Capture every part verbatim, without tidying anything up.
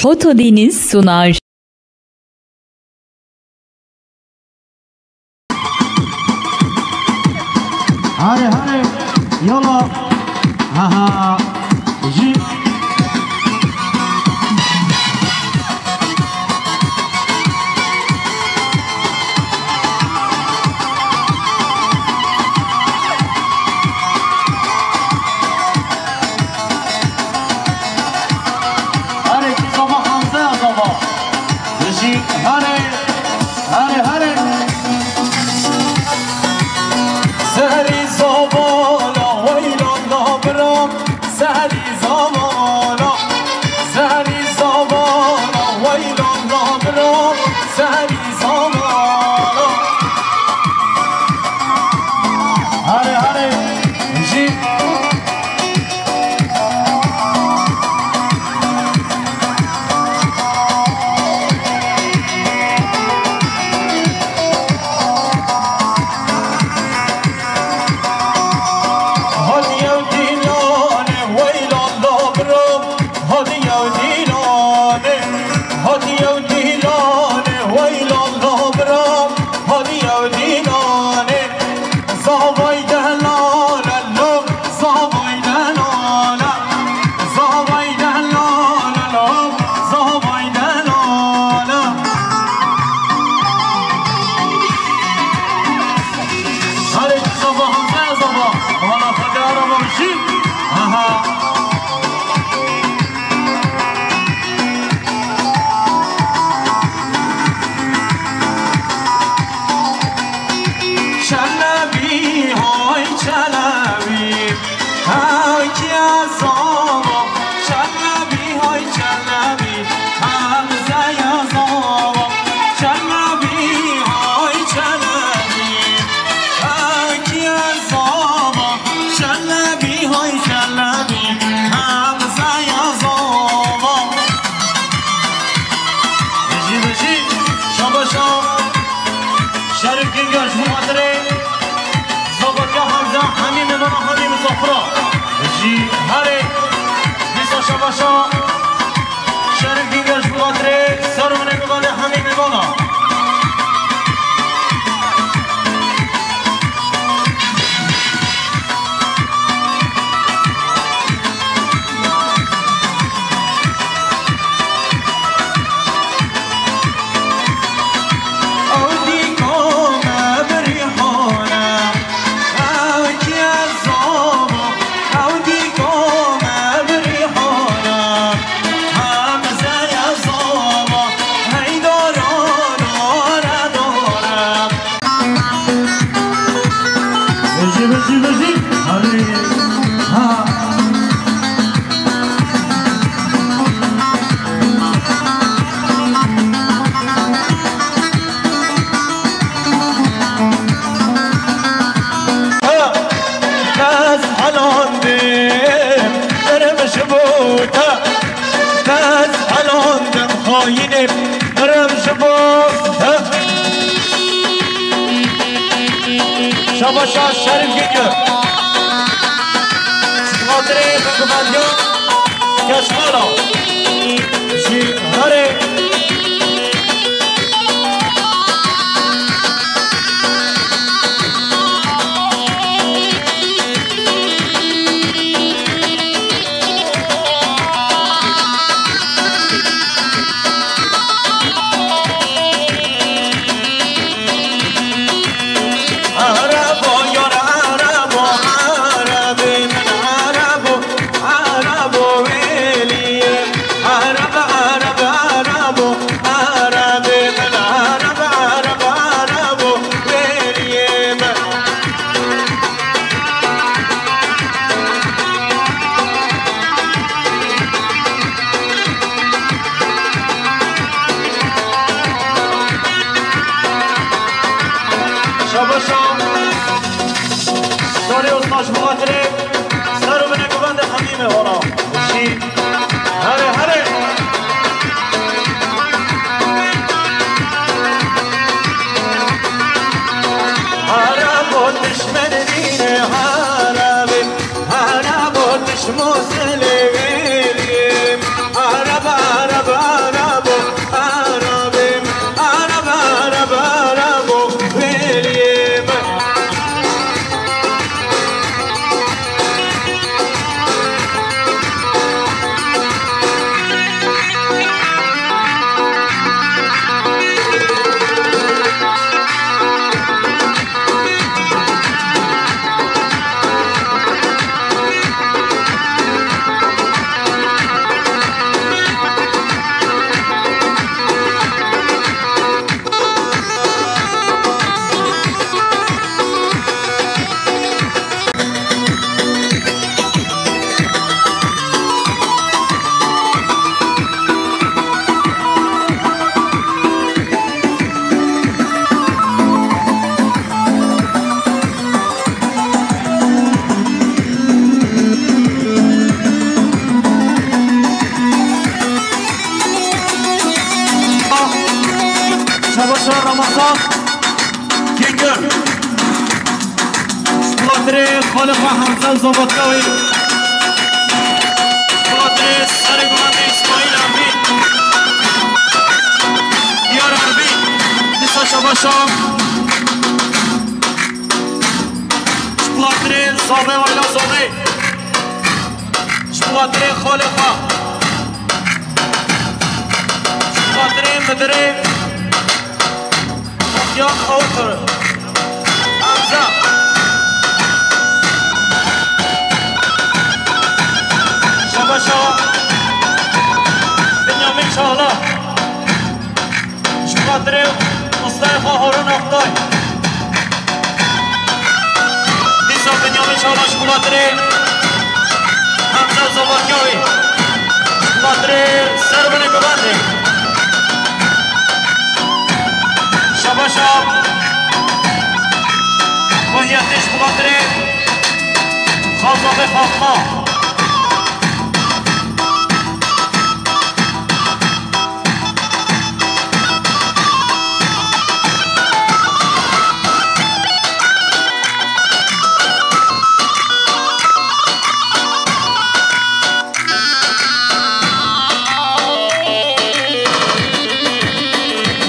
Foto Deniz sunar. Hare, hare, yala. Aha. Jî. Hare, zava, Hamza, zava. Jî, hare, hare, hare. Serî zava, la, weyla, la, bira. Serî zava, la, serî zava, la, weyla, la, bira. Serî zava, la. Hare, hare, jî. Hadi ya dîlanê, weyla la bira. Hadi ya dîlanê, hadi ya dîlanê, weyla la bira. Hadi ya dîlanê. Zavay delale lo, zavay delale, zavay delale lo, zavay delale. Hadi zava, Hamza zava, wala fedara bamşî. Aha. Çelebî, hay Çelebî, hewkiya zava. Çelebî, hay Çelebî, hemzeya zava. Çelebî, hay Çelebî, hewkiya zava. Çelebî, hay Çelebî, hemzeya zava. Bijî, bijî, şabaşa. Şerîf Güngör ji bo xatirê Zobatiya Hamza, hemî mêvana, hemî misafira. Ji herê dîsa şabaşa Şerîf Güngör ji bo xatirê ser û binê bibade hemî mêvana. Bijî, bijî, bijî. Hadi. Ha. Ha. Kes helandim, mirim ji bo te. Kes helandim, xayînê. Mirim ji bo te. Şabaşa Şerîf Güngör. Xatirê Bêgumandiya Keşxala. Ji herê. Şabaşa. Sarê Osman ji bo xatirê ser û binê guvendê hemî mêvana. Jî. Herê, herê. Here bo dişmen dîne here be, here bo dişmo selê veriyê. Here be, here be, Hasan Kengir. Ji xatirê xalê xwe Hemze û Zavatya wî. Ji xatirê serê guvendê Îsmaîl Erbî. Diyar Erbî. Dîsa şabaşa. Ji xatirê zavê wayla zavê. Ji xatirê xalê xwe. Ji xatirê midirê. Yan Otur. Hamza. Şabaşa. Binyamin Çağla. Ji xatirê ustayê xwe Harun Aktay. Dîsa Binyamin Çağla ji xatirê Hemze Zavatya wî. Ji xatirê ser binê guvendê. Şabaşa. Xwehiyetê ji xatirê Xalzavê Fatma.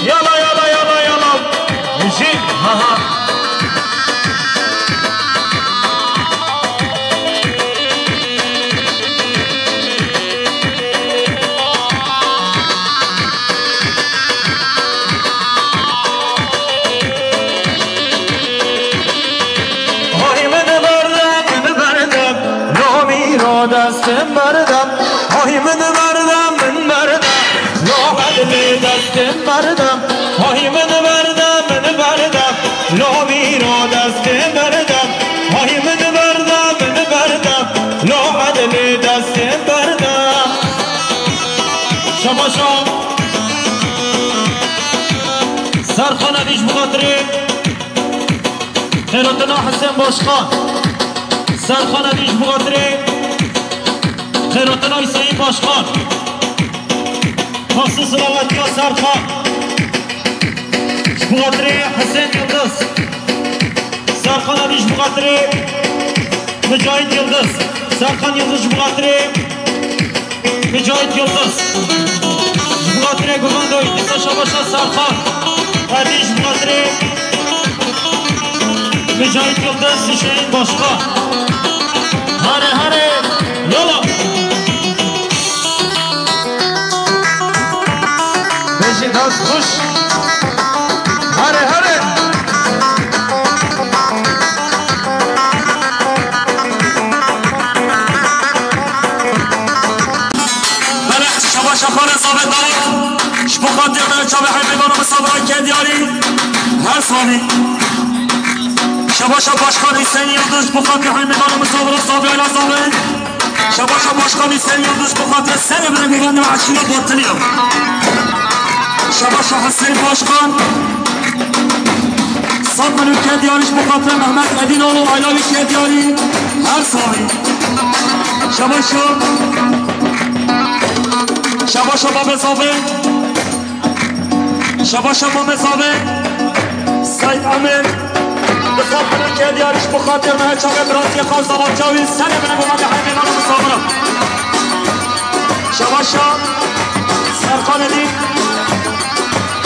Yala, yala, yala, yala. Jin, ha, ha. Hay min berde, min berde, lo mîro destim berde. Hay min berde, min berde, lo edlê destim berde. Hay min berde, min berde, lo mîro destim berde. Hay min berde, min berde, lo edlê destim berde. Şabaşa. Serxan Edî ji bo xatirê Xêrotina Hisên Başkan. Serxan Edî ji bo xatirê Xêrotina Hüseyin Başkan. Xasis Rawatiya Serxan. Ji bo xatirê Hisên Yildiz. Serxan Edî ji bo xatirê Mücahit Yildiz. Serxan Yildiz ji bo xatirê Mücahit Yildiz. Ji bo xatirê Guvendoyê, dîsa şabaşa Serxan. Edî ji bo xatirê Mücahit Yildiz, Hüseyin Başkan. Hare hare, yala. Bejî dest xweş. Hare hare. Bele, şabaşa xalê Zavê Dawud. Ji bo xatirê me çavê hemê bana misafira ke diyarî. Her salî. Şabaşa Başkan Hüseyin Yildiz, ji bo xatirê hemê bana misafira Zavê Ela Zavê. Şabaşa Başkan Hüseyin Yildiz, ji bo xatirê serê min û guvendê me eşîra Batiliya. Şabaşa Hüseyin Başkan. Sat min û ke diyarî ji bo xatirê Mehmet Edîn oğlu ayla wî ke diyarî. Her salî. Şabaşa. Şabaşa Babê Zavê. Şabaşa Mamê Zavê, Seyd Emîr, bi saf bin û ke diyarî ji bo xatir me çavê biratiyê xwe Zavatya wî, serê min û guvendê hemê me misafira. Şabaşa Serkan Edî,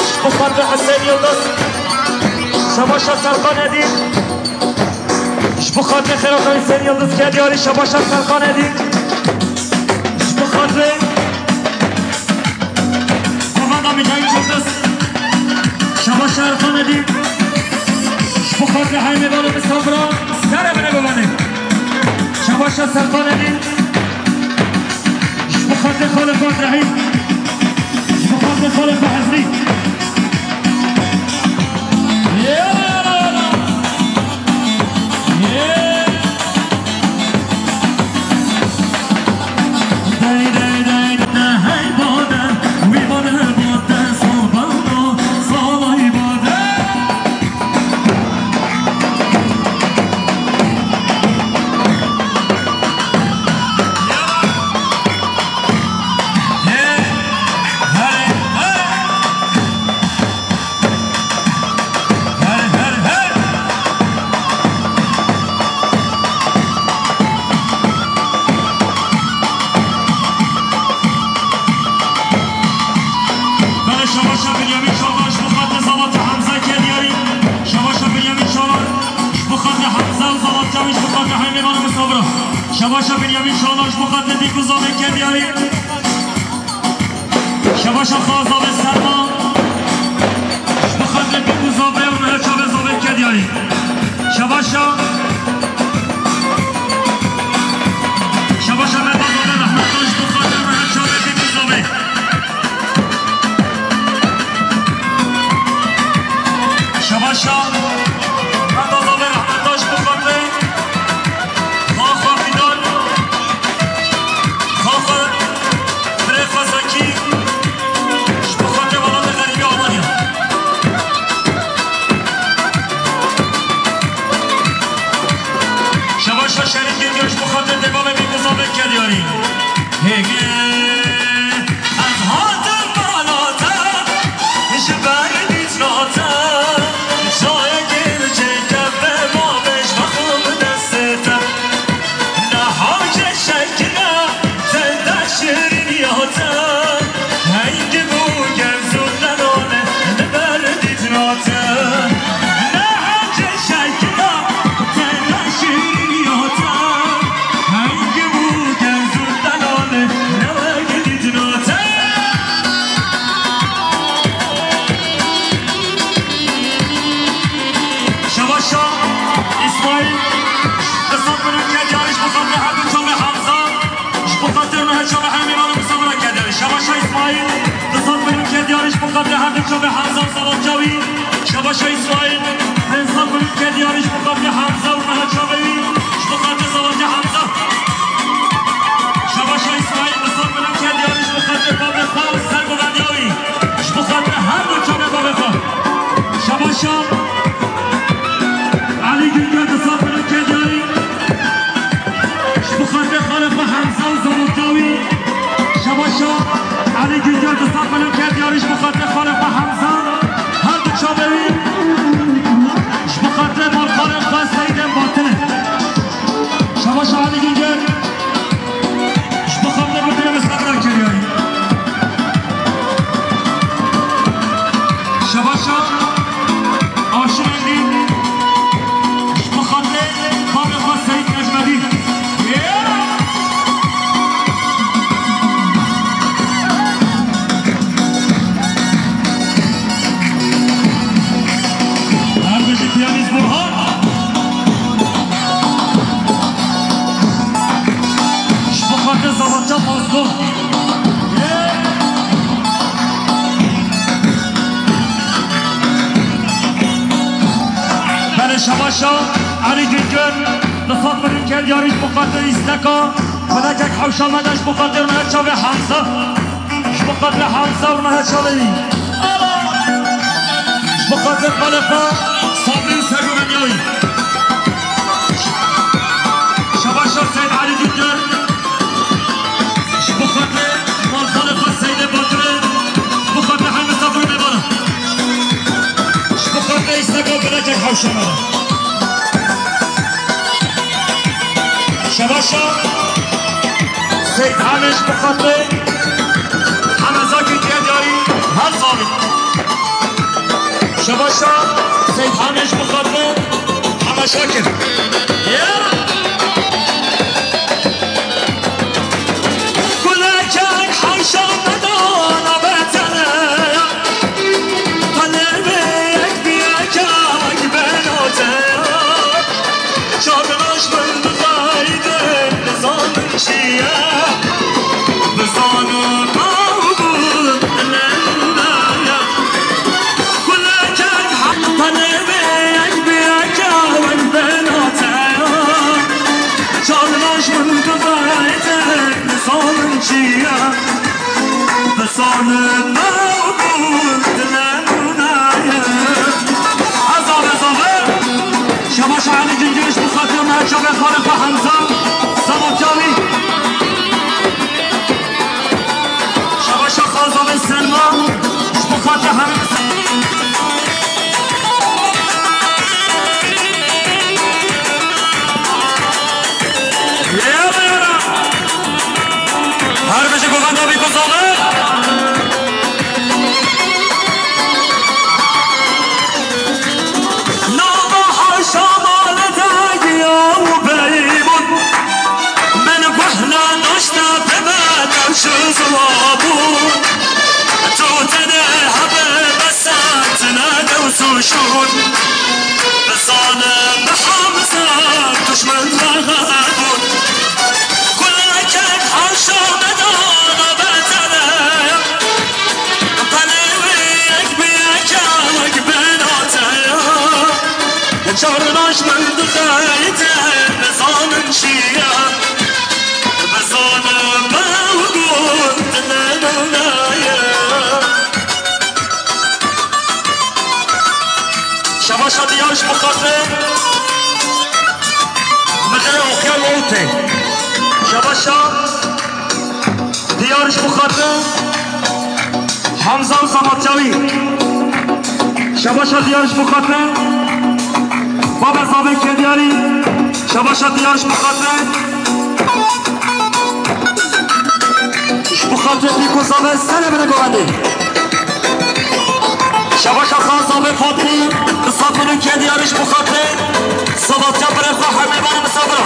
ji bo xatir Hüseyin Yildiz. Şabaşa Serkan Edî. Ji bo xatirê Xêrata Hüseyin Yildiz ke diyarî, şabaşa Serkan Edî. Ji bo xatirê Guvenda Mücahit Yildiz. Şabaşa Serkan Edî. Ji bo xatirê hemê balo misafira, serê min û guvendê. Şabaşa Serkan Edî. Ji bo xatirê xalê Fatrehî. Ji bo xatirê xalê Fehezlî. Çaviş bi xatir hemî van misafira. Şebaşa Binyamin Şalan ji bo xatirê dîk û zavê Kediyarî. Şebaşa Xazavê Serma. Ji bo xatirê dîk û zavê û mehe çavê zavê Kediyarî. Şebaşa. Şebaşa Mehmet Zavê Rehmeta ji bo xatirê mehe çavê dîk û zavê. Şebaşa Mehmet Zavê Rehmeta ji bo xatirê Xaxa Fîdan, Xaxa Birê Xezekî, ji bo xatirê welatê xerîbî Almanya. Şebaşa Şerîf Gengê ji bo xatirê dêva me bî ku zavê Kediyarî. Hêgê ez hatim bala te, ji ber dîtina te, çayekê li cêke ve bavêj vexwim destê te. Neha keşekine te de şirîniya te, heng bû gevz û delal li ber dîtina te. Neha keşekine te de şirîniya te, heng bû gevz û delal li ber dîtina te. Şebaşa Îsmaîl, di sed milyon Kediyarî ji bo xatirê her du çavê Hamza, ji bo xatirê mehe çavê hemî van û misafira Kediyarî. Şebaşa Îsmaîl, di sed milyon Kediyarî ji bo xatirê her du çavê Hamza û Zevat Çavî. Şebaşa Îsmaîl, pênc sed milyon Kediyarî ji bo xatirê Hamza û mehe çavê wî, ji bo xatirê Zevatê Hamza. Şebaşa Îsmaîl, di sed milyon Kediyarî ji bo xatirê babê xwe û sergovendiya wî, ji bo xatirê her du çavê babê xwe. Şebaşa Elî Güngör, di sed milyon Kediyarî, ji bo xatirê xalê xwe Hemza û Zevat Çavî. Şebaşa Elî Güngör, di sed milyon Kediyarî, ji bo xatirê xalê xwe Hemza, her du çavê wî, ji bo xatirê malxalên xwe Seyîdên Batine. Şebaşa Elî Güngör, ji bo xatirê Batirê ve sabra Kediyarî. Şebaşa Aşîr Endî, ji bo xatirê babê xwe Seyîd Necmedîn. Her bijî piyanîst Burhan. Ji bo xatir Zevatçe Mazlûm. Belê Şebaşa Elî Güngör, di sed milyon Kediyarî ji bo xatir îsteka xwedekek hewşa me de ji bo xatir me çavê Hamza. Ji bo xatirê Hamza û mehe çavê wî. Ji bo xatirê xalê xwe Sabrî û sergovendiya wî. Şebaşa Seyîd Elî Güngör. Ji bo xatirê malxalê xwe Seyîdê Batirê. Ji bo xatirê her misafirê mêvanan. Ji bo xatirê îsteka xwedekek hewşa me de. Şebaşa Seyîd Hemê ji bo xatirê Hemezakî Kediyarî her zavî. Şebaşa Seyîd Hemê ji bo xatirê Heme Şakir. Yeah! Kulekek hewşa me dana betene. Tenê bê yek bi yekek beno te ya. Çavnaş min bixeyde, nizanim çi ye. Bizanim ew bû, ne wina ye. Kulekek heq tenê bê yek bi yekek beno te ya. Çavnaş min bixeyde, nizanim çi ye. Bizanim ew bû, ne wina ye. Ezave, ezave. Şebaşa Elî Güngör ji bo xatirê me çavê xalê xwe Hemza, Zevat Çavî. Şebaşa Xazavê Selma, ji bo xatirê hemî. Yêra, yêra. Her bijî govenda bî ku zave. Nava hewşa male de giyan. Siwa bû, tu tenê hebe besentina dews û şûn. Bizane bi Hemze duşmen ve hebûn. Kulekek haşa medana betene. Pelê wê yek bi yeke wek bena te ya. Çar naş min dixeyte, nizanin çi ye. Bizane be û gund ne mewlaye. Şebaşa diyar ji bo xatirê Midir Oxyar Lewtê. Şebaşa diyar ji bo xatirê Hemza û Zevatya wî. Şebaşa diyar ji bo xatirê Babê Zavê Kediyarî. Şebaşa diyar ji bo xatirê, ji bo xatirê pîk û zavê serê bine govendê. Şebaşa xwe Zavê Fatmî, bi sed milyon Kediyarî ji bo xatirê Zevatya birê xwe Hemî Bano misafira.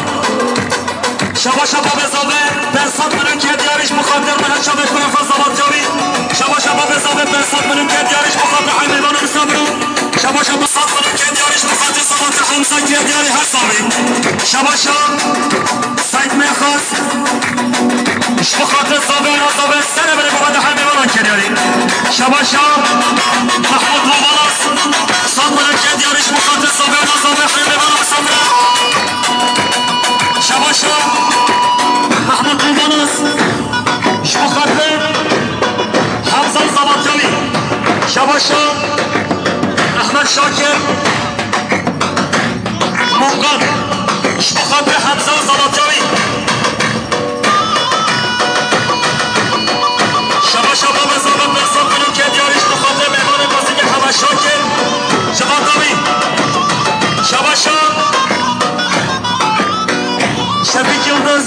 Şebaşa Babê Zavê, pênc sed milyon Kediyarî ji bo xatir min, çavê kurê xwe Zevatya wî. Şebaşa Babê Zavê, pênc sed milyon Kediyarî ji bo xatir Hemî Bano misafira. Şebaşa pênc sed milyon Kediyarî ji bo xatir Zevatya Hemza Kediyarî her savî. Şebaşa Seyîd Mêxas, ji bo xatir Zavê û Nazavê serê bire govendê Hemî Bano Kediyarî. Şebaşa Mehmûd Rûbalas, sed milyon Kediyarî ji bo xatir Zavê û Nazavê Hemî Bano misafira. Şebaşa Mehmûd Rûbalas, ji bo xatir Hemza û Zevatya wî. Şebaşa Ehmed Şakir Mongan, ji bo xatir Hemza û Zevatya wî. Şebaşa Babê Zavê, pênc sed milyon Kediyarî ji bo xatir mêvanê Kazimî Hemza Şakir, ji Vata wî. Şebaşa Şefîk Yildiz,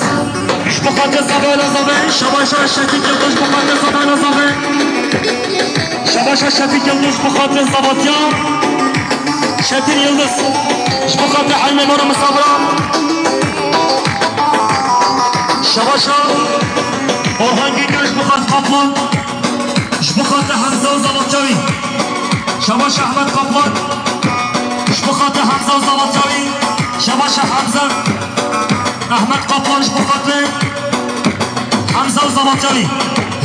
ji bo xatir Zavê û Nazavê. Şebaşa Şefîk Yildiz, ji bo xatir Zavê û Nazavê. Şebaşa Şefîk Yildiz, ji bo xatir Zevatya. Şefîk Yildiz, ji bo xatir Hemî Bano misafira. Şebaşa Orhan Güngör, ji bo xatir Kaplan. Ji bo xatir Hemza û Zevatya wî. Şebaşa Ehmed Kaplan. Ji bo xatir Hemza û Zevatya wî. Şebaşa Hemza. Ehmed Kaplan ji bo xatir Hemza û Zevatya wî.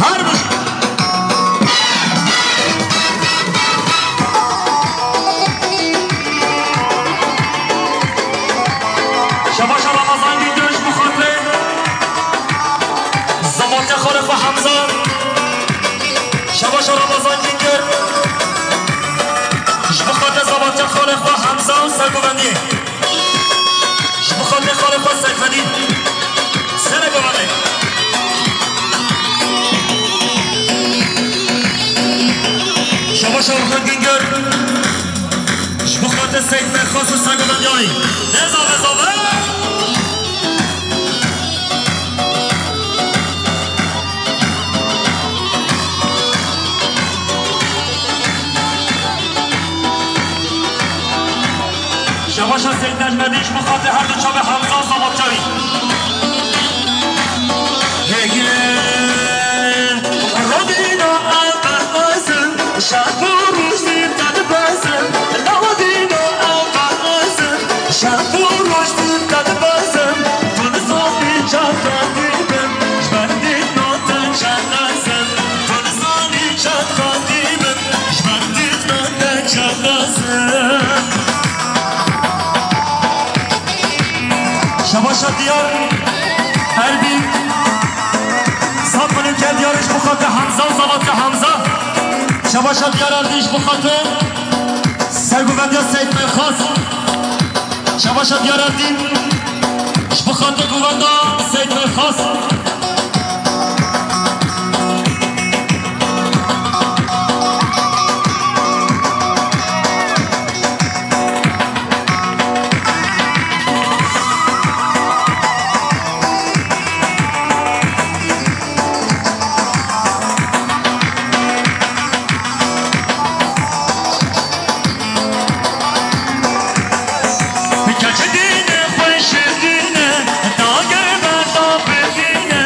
Her bi Şebaşa Ramazan Güngör ji bo xatirê Zevatya xalê xwe Hemza. Şebaşa Ramazan Güngör ji bo xatirê Zevatya xalê xwe Hemza û sergovendiyê. Ji bo xatirê xalê xwe Seyfedîn. Sergovendê. Şebaşa Orhan Güngör. Ji bo xatir Seyîd Mêxas û sergovendiya wî. Neza ve zave! Şebaşa Seyîd Necmedîn ji bo xatir her du çavê Hemza û Zevatya wî. Hege, Rodîna ev ez im, şev û roj dî te dibezim. Lawdîna ev ez im, şev û roj dî te dibezim. Tu nizanî çaxa dî bin, ji ber dîtina te çend ez im. Tu nizanî çaxa dî bin, ji ber dîtina te çend ez im. Şebaşa Diyar Erbîl, sed milyon ke Diyar ji bo xatir Hemza û Zevatya Hemza. Şebaşa Diyar Erbîl ji bo xatir sergovendiya Seyîd Mêxas. Şebaşa Diyar Erbîl ji bo xatir govenda Seyîd Mêxas. Keçidîne xweşidîne, dagir berda bidîne,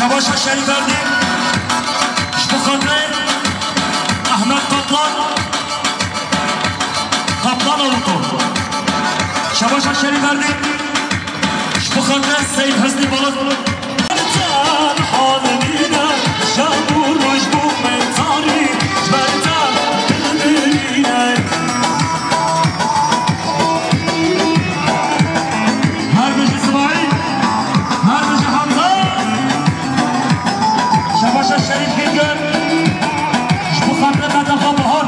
Şebaşa Şerîf Erdî, ji bo xatirê Ehmed Kaplan, Kaplan Avrupa. Şebaşa Şerîf Erdî, ji bo xatirê Seyîd Husnî Balık. Her bijî Sibahî, her bijî Hamza. Şebaşa Şerîf Bingöl, ji bo xatirê Metefa Bahar.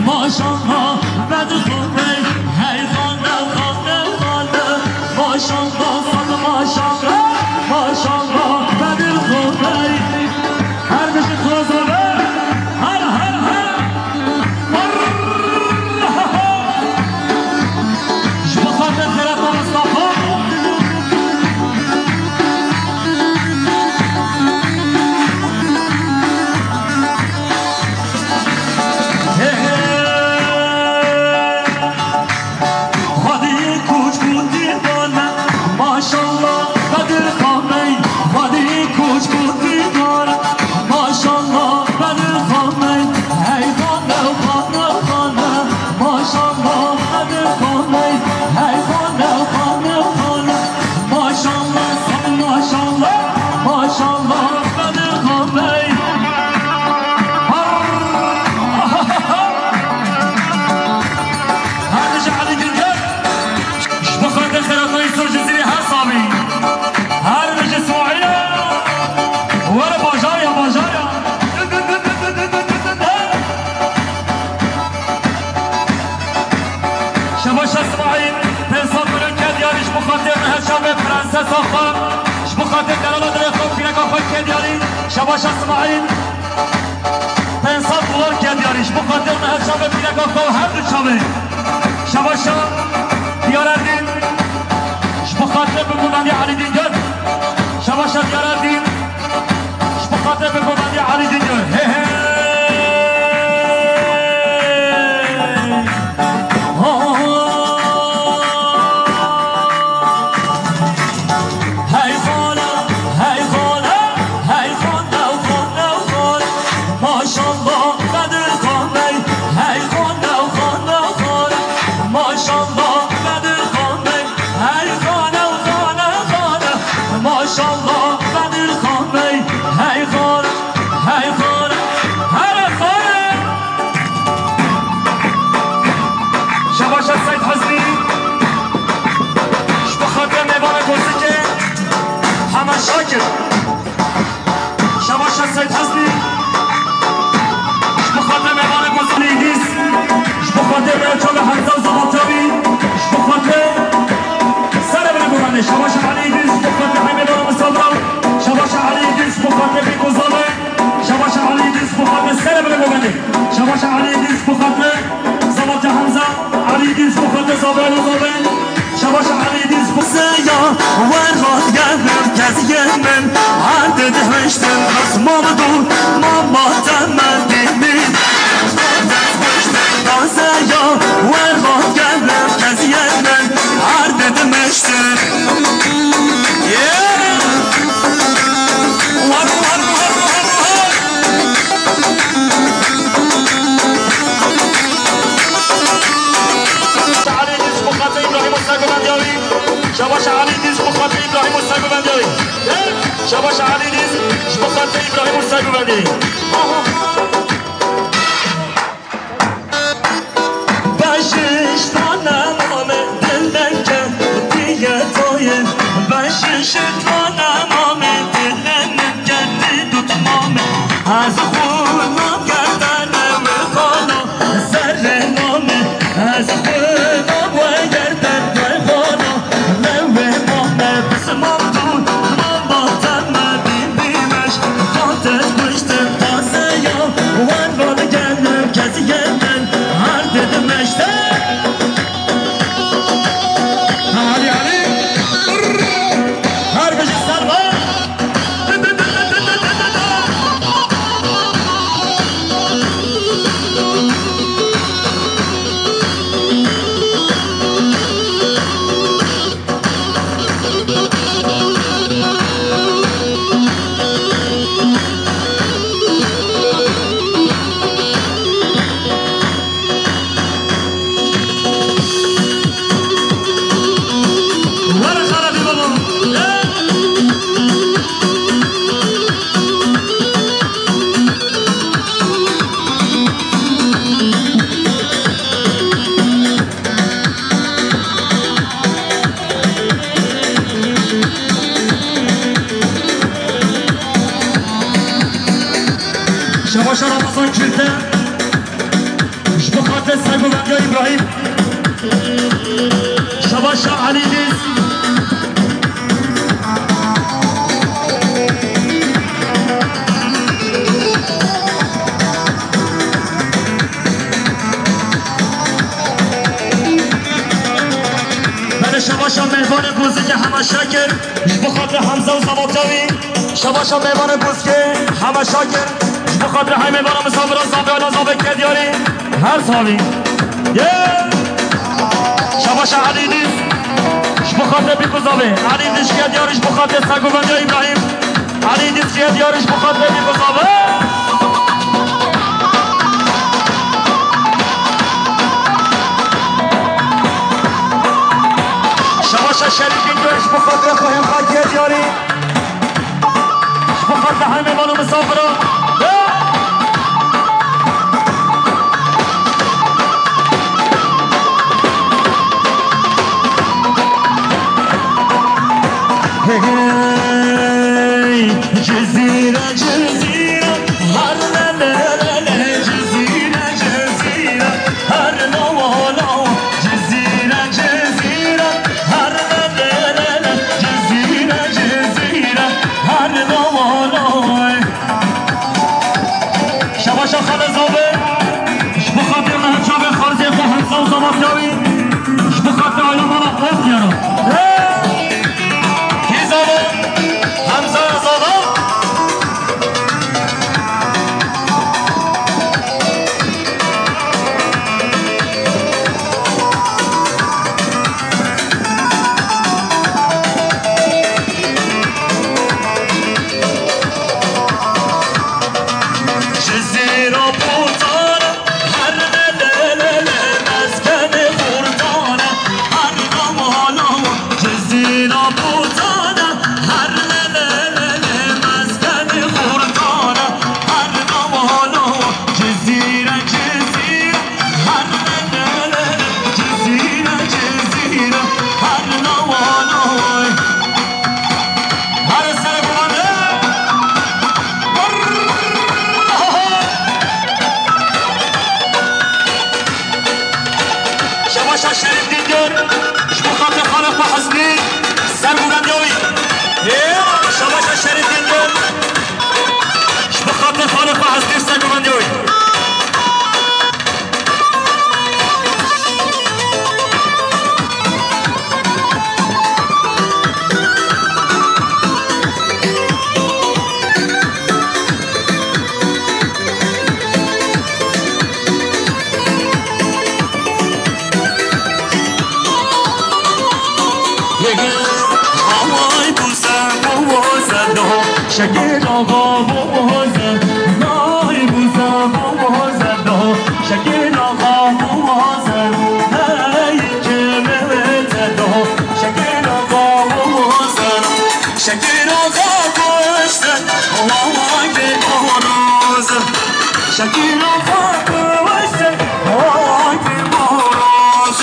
Maşallah, Bedir Xan Bey, hey Xan Bey, Xan Bey, Xan Bey. Maşallah, Xan, maşallah, maşallah, Bedir Xan Bey. Her bijî Xwezade, her, her, her. Ji bo xatir Xerata Mistafa. Hey, hey. Vadî kuç bû dîdane, maşallah, Bedir Xan Bey. Vadî kuç bû dîdane, maşallah, Bedir Xan Bey. Hey, xane, xane, xane, maşallah, Bedir Xan Bey. Hey, xane, xane, xane, maşallah, maşallah, maşallah, Bedir Xan Bey. Her bijî Elî Güngör, ji bo xatir Xeratayî Sor Cizîrê her sabî. Her bijî Smaîl, were bajar ya, bajar ya. Şebaşa Smaîl, pênc sed milyon ked yarî ji bo xatir Meher Şamê prensesa xwe, ji bo xatir delala dilê xwe, pîreka xwe ked yarî. Şebaşa Smaîl. Pênc sed dolar ked yarî, ji bo xatir Meher Şamê pîreka xwe û her du çavê. Şebaşa Diyarerdîn, ji bo xatir bingûvendî Elî Dîngöl. Şebaşa Diyarerdîn, ji bo xatir bingûvendî Elî Dîngöl. Hey, hey. Hey xala, hey xala, hey xala, xala, xala. Maşallah, Bedir Xan Bey. Hey xala, xala, xala. Maşallah, Bedir Xan Bey. Hey xala, xala, xala. Maşallah, Bedir Xan Bey. Hey xala, hey xala. Hele xala. Şebaşa Seyîd Husnî, ji bo xatir mêvana Gozikê, Hemed Şakir. Şebaşa Seyîd Husnî, ji bo xatir mêvana Gozikê Îdîs, ji bo xatir Rêçola Hemza Zobotawî, ji bo xatir Serebre Gurane. Şebaşa Elî Îdîs, ji bo xatir mêvana Misabra, Şebaşa Elî Îdîs, ji bo xatir Bîkozave. Şebaşa Elî Dîz, ji bo xatir Serebre Govendê. Şebaşa Elî Dîz, ji bo xatir Zavalca Hemza. Elî Dîz, ji bo xatir Zavel û Zaven. Şebaşa Elî Dîz, ji bo Seya, wer rast gelin keziyê min. Her di dihiştin asman dû, mama temel dîmî. Tazeya, wer rast gelin keziyê min. Her di dimiştin. Yeah. Elî Dîz, ji bo xatir Îbrahîm û Sergovendiyawî. Şebaşa Elî Dîz, ji bo xatir Îbrahîm û Sergovendiyawî. Şebaşa Elî Dîz, ji bo xatir Îbrahîm û Sergovendiyawî. Beşiştane name dildeke diye toye. Beşiştane name Ez xwe nam gerden ew ê xana, serê name. Ez xwe nam we gerden ew xana, ew ê mame. Pismam tu, mam bate me bîn bîmeş. Xatir kuştin taze ya, wan van gelin kesiyenden, her dedim eşte. Alî, alî. Her bijî ser be. Were xerabî baba. Şebaşa Ramazan Çilte. Ji bo xatir Sergovendiya Îbrahîm. Şebaşa Elî Dîz. Belê şebaşa mêvanê bozîkê hema şakir. Ji bo xatir Hemza û Zevatya wî. Şebaşa mêvanê bozkê heme şakir. Ji bo xatirê hey mêvana misafira zavê ala zavê ke diyarî. Her zavî. Ye. Şebaşa Elî Dîz. Ji bo xatirê bîk û zavê. Elî Dîz ke diyarî ji bo xatirê Sergovendiya Îbrahîm. Elî Dîz ke diyarî ji bo xatirê bîk û zavê. Şebaşa Şerîfîn diyarî ji bo xatirê xwe hemxakiye diyarî. Ji bo xatirê hemê mal û misafira. Hey, Cizîre, Cizîre, har le, le, le, le, Cizîre, Cizîre, har lawa, lawa, Cizîre, Cizîre, har le, le, le, le, Cizîre, Cizîre, har lawa, lawa. Şebaşa Xalê Zavê, ji bo xatirê me çavê xarzê xwe Hemza û Zevatya wî, ji bo xatirê aîla mala Okyara. Hey! Kî zana? Hemza zana? Cizîra Botan, her le le le le, meskenê Xurtana, her lawa lawa. Cizîra Botan, her le le le le, meskenê Xurtana, her lawa lawa. Cizîre, Cizîre, her le le le le, Cizîre, Cizîre, her lawa lawa. Her ser bulanê. Şebaşa Şerîf Dîndir, ji bo xatir xalê xwe Hesnî, Sergovendiya wî. Ê, şebaşa Şerîf Dîndir, ji bo xatir xalê xwe Hesnî, Sergovendiya wî. Şekil axa boze, nay buze boze do. Şekil axa boze, hey kemete do. Şekil axa boze, Şekîra xwe kuştin, wawakê bonoz. Şekîra xwe kuştin, wawakê bonoz.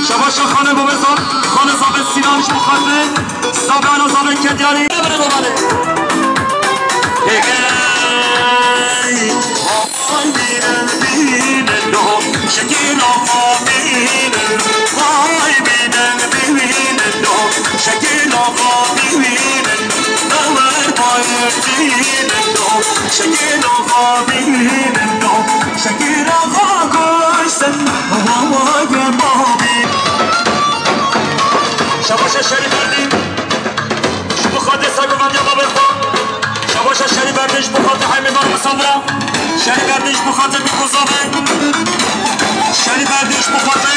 Şebaşa Xanê Babezan. Şebaşa Şerîferdîn. Ji bo xatir sergovendiya babê xwe. Şebaşa Şerîferdîn ji bo xatir hemî van misafira. Şerîferdîn ji bo xatir Bîkûzavê. Şerîferdîn ji bo xatir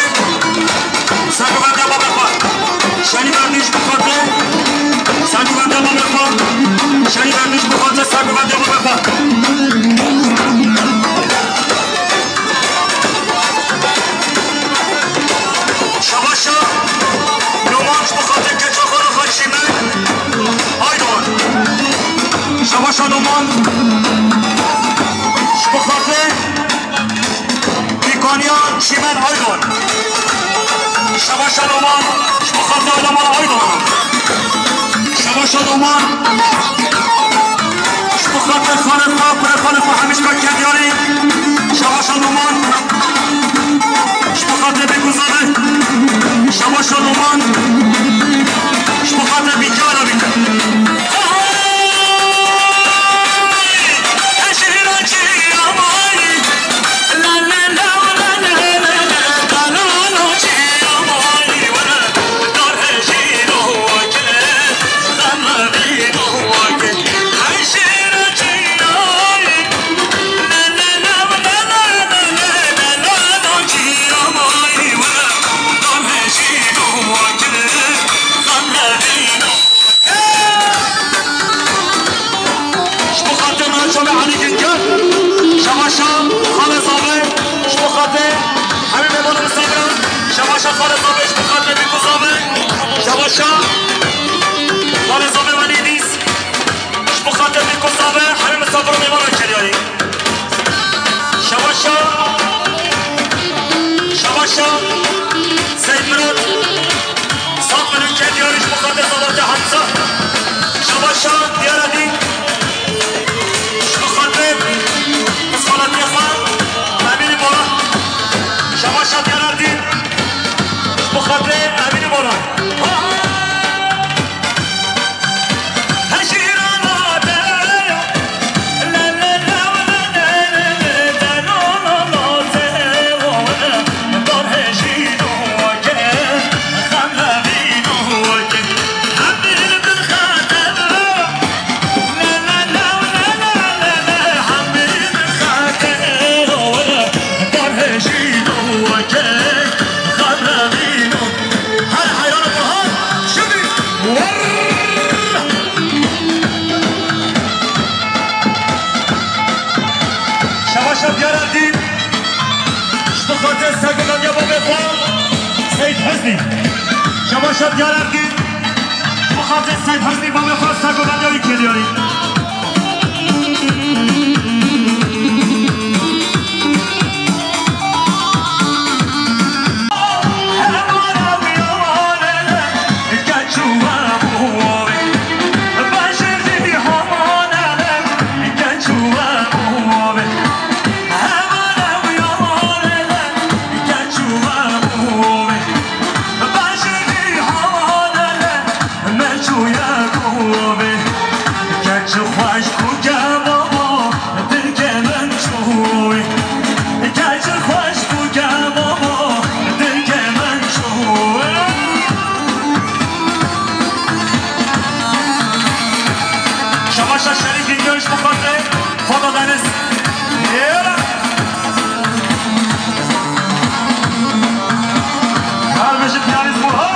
sergovendiya babê xwe. Şerîferdîn ji bo xatir sergovendiya babê xwe. Şerîferdîn ji bo xatir sergovendiya babê xwe. Şebaşa Noman ji bo xatir keça xwe re xwe çî me. Aydon. Şebaşa Noman ji bo xatir Pîkaniya Çîmen Aydon. Şebaşa Noman ji bo xatir Eleman Aydon. Şebaşa Noman ji bo xatir xalê xwe, kurê xalê xwe Hemîşka Kedyarî. Şebaşa Noman ji bo xatir Bîkûzavê. Şebaşa Noman ji bo xatir Bîkara bîte. Ji bo xatir Naço ve Elî Ginger, Şebaşa Xalê Zavê, ji bo xatir hemî mêvanê misafir, Şebaşa Xalê Zavê, ji bo xatir Bîkûzavê, Şebaşa Xalê Zavê Welî Dîs, ji bo xatir Bîkûzavê, hemî misafir û mêvanan Kedyarî. Şebaşa, Şebaşa Seyîd Mirat, Sat Melûk Kedyarî ji bo xatir Zalatê Hemza. Şebaşa Diyarêrdîn, ji bo xatir Zalatê xwe Emînî Boran. Şebaşa Diyarêrdîn, ji bo xatir Emînî Boran. Her heyran Burhan, şimdi vur! Şebaşa Diyarêrdîn, ji bo xatir sergovendiya babê xwe Seyîd Huznî. Şebaşa Diyarêrdîn, ji bo xatir Seyîd Huznî babê xwe sergovendiya wî Kedyarî. Şebaşa Şerîf Bingöl ji bo xatir Foto Deniz. Her bijî piyanîst Burhan.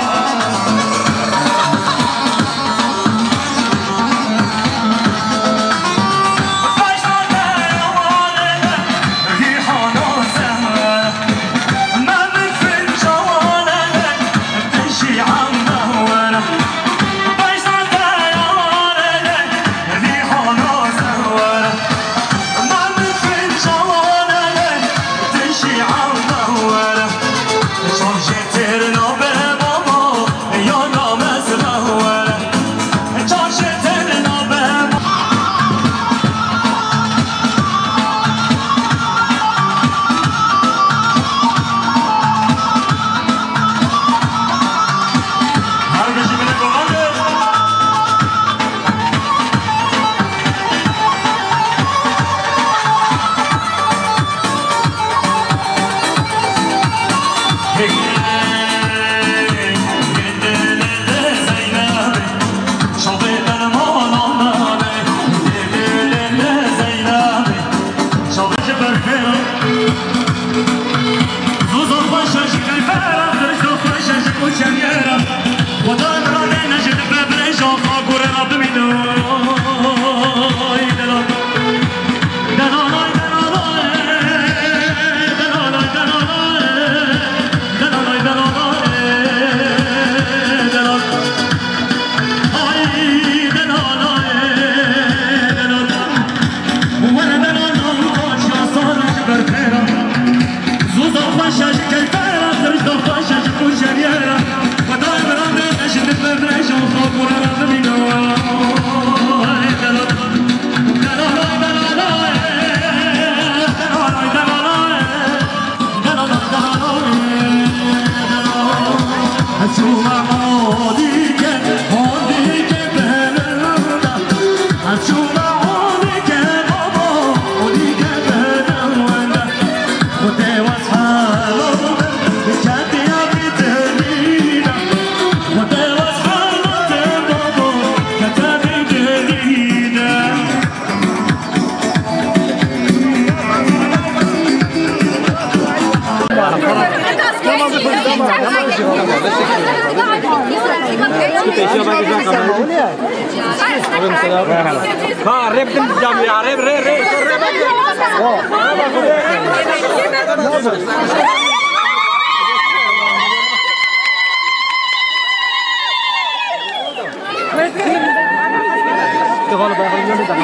Ha, rap din camiye, rap, rap, rap.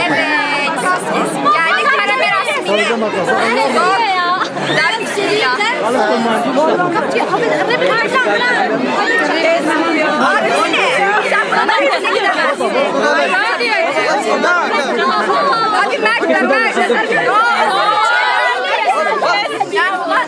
Evet. Geldik para merasimi. Geldik seni ya. Abi bu ne? Sen bana bir şey demezsin. Abi Mert, Mert. Ya ulan.